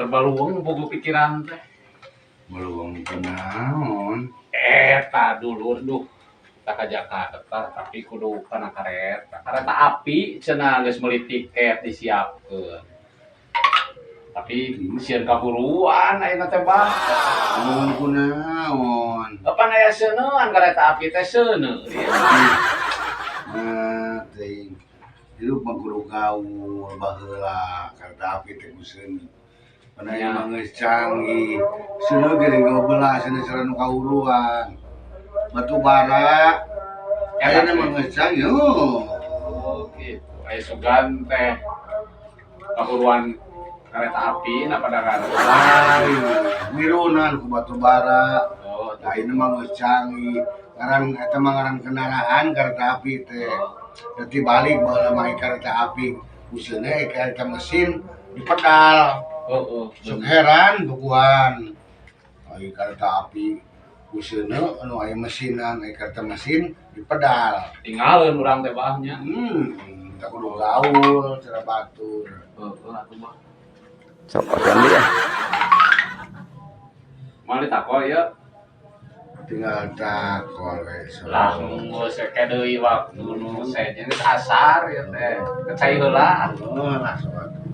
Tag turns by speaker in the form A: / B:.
A: Keur baluweung bogo pikiran teh.
B: Baluweung kunaon?
A: Eta dulur, duh. Kita ka Jakarta tapi kudu kana kareta. Kareta api cenah, geus meuli tiket disiapkeun. Tapi sieun kahuruan ayeuna teh, Bah.
B: Baluweung kunaon?
A: Kapan aya seuneuan kareta api teh, seuneu?
B: Nah, teuing. Hirup mah kudu gaul. Baheula kareta api teh ku seuneu. Pan aya mah geus canggih. Seuneu ge belah seuneu cara nu kahuruan. Batu bara ayeuna mah geus canggih. Oh.
A: Oh, gitu. Aya sugan teh kahuruan kereta api na pada kan.
B: Lain, mirunan ku batu bara.
A: Oh,
B: Ayeuna mah geus canggih. Ngaran eta mah ngaran kendaraan kereta api teh. Berarti balik baheula mah kereta api ku seuneu, kereta mesin di pedal.
A: Oh.
B: Sok heran bukuan. Aya kereta api ku seuneu anu aya mesinan, aya kereta mesin di pedal.
A: Tinggalin urang teh, Bah, nya.
B: Tak kudu gaul cara batur.
A: Heeh atuh, Bah.
C: Sok atuh ya.
A: Moal ditakol ya?
B: Tinggal takol we sok.
A: Lah, geus ke deui waktu nu sejen, geus asar ya teh. Kecai heula.
B: Oh, lah sok atuh.